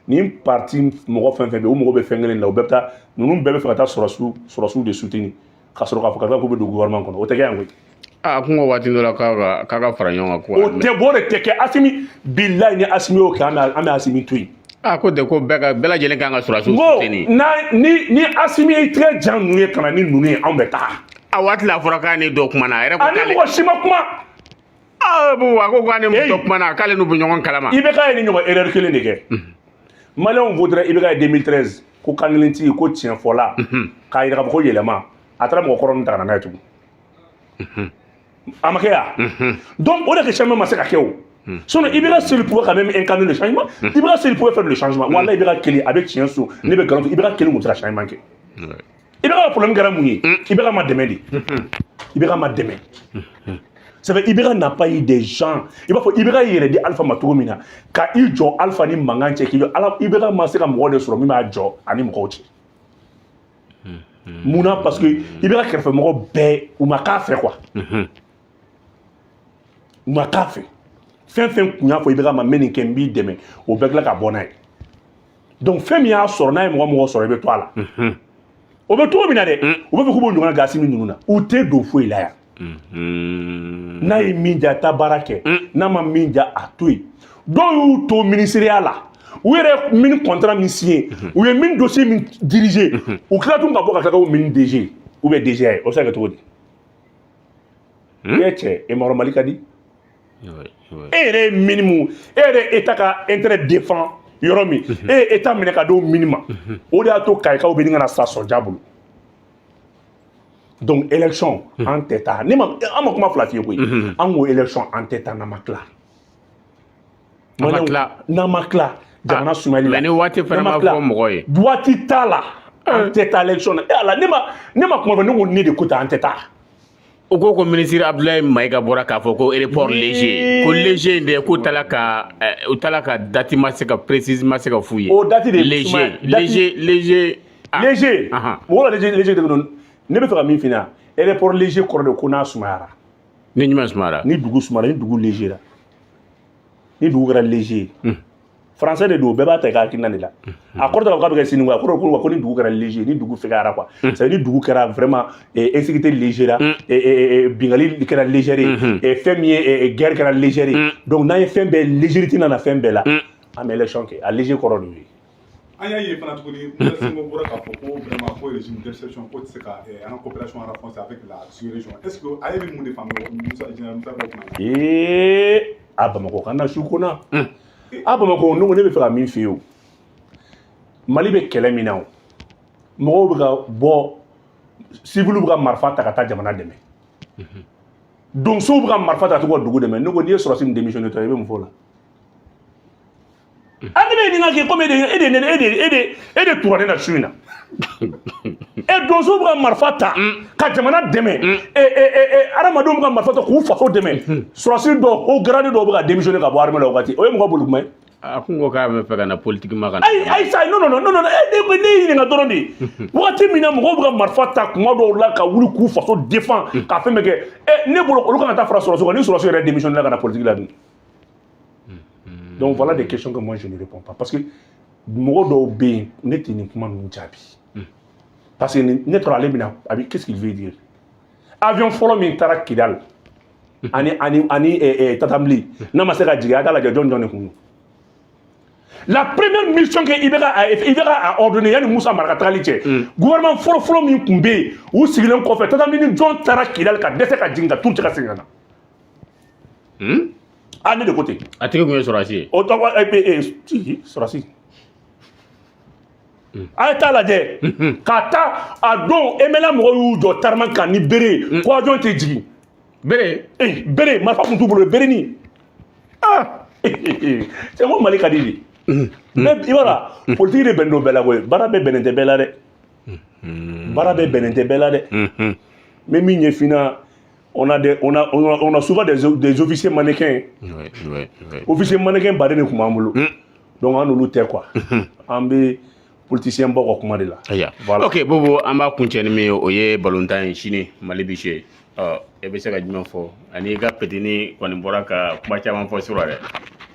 Nin parti mɔgɔ fɛn fɛn bɛ yen, u mago bɛ fɛn kelen de la, u bɛɛ bɛ taa, ninnu bɛɛ bɛ fɛ ka taa sɔrɔsiw de soutenir ka sɔrɔ k'a fɔ ka taa k'u bɛ don gouvernement kɔnɔ. O tɛ kɛ yan koyi. A kun ko waati dɔ la k'a ka fara ɲɔgɔn kan ko. O tɛ bɔ, o de tɛ kɛ. Asimi, bilayi, ni Asimi y'o kɛ, an bɛ Asimi to yen. A ko de ko bɛɛ ka bɛɛ lajɛlen kan ka sɔrɔsiw N ko soutenir. n'a ni Asimi ye tɛgɛ jan ninnu ye ka na ni ninnu ye, anw bɛ taa. A waati la, a fɔra k'a ni dɔ kumana, a yɛrɛ ko Ani k'ale mɔgɔ si ma kuma. Ah bon, a ko k'a ni Hey. dɔ kumana, k'ale n'u bɛ ɲɔgɔn kalama. IBK ye ni ɲɔgɔn erreur kelen de kɛ. Maliyɛnw votera IBK ye 2013, ko kankelentigi, ko tiɲɛ fɔla, k'a yira k'a fɔ ko yɛlɛma. A taara mɔgɔ kɔrɔ ninnu ta ka na n'a ye tugun, a ma kɛ ya. Donc o de kɛ changement ma se ka kɛ o. Sinon IBK seul pouvait quand même incarner le changement. IBK seul pouvait faire le changement. Walahi, IBK kelen a bɛ tiɲɛ so, ne bɛ nkalon tigɛ, IBK kelen tun bɛ se ka changement kɛ. IBK ka problème kɛra mun ye? IBK ma dɛmɛ de, IBK ma dɛmɛ. Ça fait IBK n'a pas eu des gens. I b'a fɔ IBK y'i yɛrɛ di Alpha ma cogo min na, ka i jɔ Alpha ni mankan cɛ, k'i jɔ ala, IBK ma se ka mɔgɔ de sɔrɔ min b'a jɔ ani mɔgɔw cɛ. Munna? Parce que IBK kɛrɛfɛmɔgɔ bɛɛ, u ma k'a fɛ quoi, u ma k'a fɛ. Fɛn fɛn kun y'a fɔ IBK ma n bɛ nin kɛ, n b'i dɛmɛ, o bɛɛ tila ka bɔ n'a ye. Donc fɛn min y'a sɔrɔ, n'a ye mɔgɔ mɔgɔ sɔrɔ, i bɛ to a la. O bɛ cogo min na dɛ, u b'a fɔ k'u b'o ɲɔgɔnna gasi min ninnu na, u tɛ don foyi la yan. N'a ye min diya, taa baara kɛ, n'a ma min diya, a to yen. Dɔw y'u to ministériya la, u yɛrɛ mine contrat min signé, u ye mine dossier min diriger, u tila tun ka bɔ ka tila k'o mine DG ou bien DGA ye. O bɛ se ka kɛ cogo di? E cɛ, e ma Mali ka di. E yɛrɛ ye mine mun, e yɛrɛ état ka intérêt défend yɔrɔ min, e ye état minɛ ka d'o mine ma, o de y'a to kayikaw bɛ nin ka na sa sɔnja bolo. Donc élection, an tɛ taa. Ne ma, an ma kuma fila f'i ye koyi. An ko élection, an tɛ taa n'an ma tila. An ma tila. N'an ma tila jamana sumayali la. Mais ni waati fana N'an ma tila, fɔ mɔgɔ ye. Waati t'a la, an tɛ taa élection na. E Ala, ne ma kuma fɔ, ne ko ne de ko tan, an tɛ taa. U ko ministre Abdoulaye Maïga bɔra k'a fɔ ko report léger, ko léger in de k'u taala ka u taala ka date ma se ka précise ma se ka f'u ye. O date de léger date léger léger. Ah. Léger. Mɔgɔ la léger, léger de don. Ne bɛ fɛ ka min f'i ɲɛna, report léger kɔrɔ de ko n'a sumayara. Ni ɲuman sumayara. Ni dugu sumayara, ni dugu léger la, ni dugu kɛra léger ye, français de don, bɛɛ b'a ta i ka hakilina de la. A kɔrɔ tɛ k'a fɔ k'a bɛ kɛ sini quoi. A kɔrɔ ko ni dugu kɛra léger, ni dugu fɛgɛyara quoi. C'est à dire ni dugu kɛra vraiment insécurité légère, bingali kɛra légère ye, fɛn min ye guerre kɛra légère ye. Donc n'an ye fɛn bɛɛ, légèreté nana fɛn bɛɛ la, an bɛ élection kɛ. A léger kɔrɔ de y'o ye. An y'a ye fana tuguni, Musa Sinko bɔra k'a fɔ ko vraiment ko régime d'exception ko tɛ se ka an ka coopération renforcer avec la sous-région. Est-ce que a ye bɛ mun de faamu Musa, général Musa k'o kuma na? Ee, a Bamakɔ ka na su ko na a Bamakɔ, ne ko ne bɛ fɛ ka min f'i ye, o Mali bɛ kɛlɛ min na, o mɔgɔw bɛ ka bɔ, civil bɛ ka marifa ta ka taa jamana dɛmɛ, donsow bɛ ka marifa ta ka t'u ka dugu dɛmɛ. Ne ko n'i ye sɔrɔsi min démissionné tɔ, i bɛ mun fɔ o la? A ne bɛ ɲininka kɛ komi e de e de e de e de e de tura ne na su in na. E donsow bɛ ka marifa ta ka jamana dɛmɛ, e e e adamadenw bɛ ka marifa ta k'u faso dɛmɛ, sɔrɔsi dɔw, haut gradé dɔw bɛ ka démissionné ka bɔ armée la o waati, o ye mɔgɔ boli kuma ye? A kun ko k'a bɛ fɛ ka na politique ma ka na. Ayi ayi sa, non non non non, ne ne ɲininka dɔrɔn de. Wagati min na mɔgɔw bɛ ka marifa ta kuma dɔw la ka wuli k'u faso défend ka fɛn bɛɛ kɛ, ɛ ne bolo olu kan ka taa fara sɔrɔsiw kan, ni sɔrɔsiw yɛrɛ démissionné la ka na politique la dun? Donc voilà des questions que moi je ne réponds pas, parce que mɔgɔ dɔw bɛ yen, ne tɛ nin kuma ninnu jaabi, parce que ne taara ale bɛna a bɛ, qu'est-ce qu'il veut dire? Avion fɔlɔ min taara Kidal ani Tatam Ly, n'a ma se ka jigin, a t'a lajɛ jɔn jɔn de kun don. La première mission que IBK a ordonné yanni Musa Mara ka tagali cɛ, gouvernement fɔlɔ fɔlɔ min tun bɛ yen, u sigilen kɔfɛ, Tatam Ly ni jɔn taara Kidal ka dɛsɛ ka jigin ka t'u cɛ ka segin ka na? Ah, ne de ko ten. A tigi kun ye sɔrɔsi ye. O tɔgɔ si sɔrɔsi. A ye taa lajɛ ka taa a don MNLA mɔgɔw y'u jɔ tarama kan ni bere ye ko avion tɛ jigin. Bere? Eh, bere, marifa tun t'u bolo, bere ni. Ah, c'est ko Mali ka di de. Mais i b'a dɔn, politique de bɛnnen don bɛɛ la koyi, baara bɛɛ bɛnnen tɛ bɛɛ la dɛ. Baara bɛɛ bɛnnen tɛ bɛɛ la dɛ. N bɛ min ɲɛf'i ɲɛna, on a des on a on a, on a souvent des officiers mannequins. Officiers mannequins baden de tun b'an bolo. Donc an n'olu tɛ quoi. An bɛ politicien baw ka kuma de la. Ayiwa. Voilà. Ok Bobo, an b'a kuncɛ ni min ye, o ye balontan ye. Sini Mali bi se. Ɔ, e bɛ se ka jumɛn fɔ? Ani i ka petini kɔni bɔra ka kuma caman fɔ surɔ dɛ.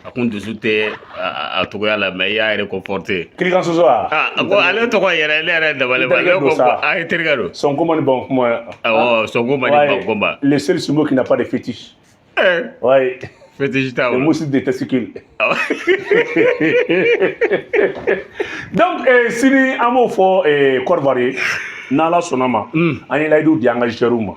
A kun dusu tɛ a togoya la, mais i y'a réconforté. Kirikan Soso wa? Ah, ko ale tɔgɔ yɛrɛ, ne yɛrɛ dabali ban. Ne ko a ye terikɛ don. Sonko man bon kuma. Awɔ, Sonko man di Bankomba. Le seul sumo qui n'a pas de fétiche. Eh. Ouais. Fétiche t'a Le moustique des testicules. Donc sini an b'o fɔ Côte d'Ivoire ye, n'Ala sɔnna ma, an ye layidu di an ka joueurs ma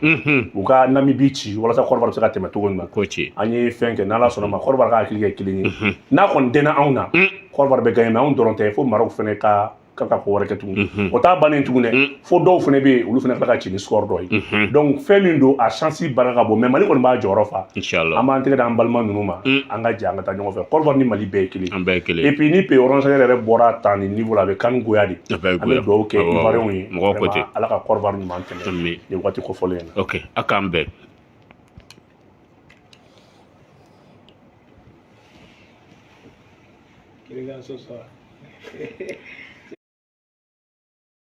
u ka Namibie ci walasa Côte d'Ivoire bɛ se ka tɛmɛ cogo min na. Ko ci. An ye fɛn kɛ, n'Ala sɔnna ma, Côte d'Ivoire ka hakili kɛ kelen ye. N'a kɔni denna anw na, Côte d'Ivoire bɛ gagner, mais anw dɔrɔn tɛ, fo Maroc fɛnɛ ka ko wɛrɛ kɛ tugun. O t'a bannen tugun dɛ, fo dɔw fɛnɛ bɛ yen, olu fɛnɛ tila ka ci ni score dɔ ye. Donc fɛn min don, a chance barika ka bon, mais Mali kɔni b'a jɔyɔrɔ fa. Inchallah. An b'an tɛgɛ d'an balima ninnu ma, an ka jɛ an ka taa ɲɔgɔn fɛ. Côte d'Ivoire ni Mali bɛɛ ye kelen. An bɛɛ ye kelen. Et puis ni pays orange yɛrɛ bɔra tan nin niveau la, a bɛ CAN goya de. A bɛ An bɛ dugawu kɛ Ivoiriens ye. Mɔgɔw ko ten. Ala ka Côte d'Ivoire ɲuman tɛmɛ nin waati kofɔlen in na. Ok, a k'an bɛn. Kirikan Soso.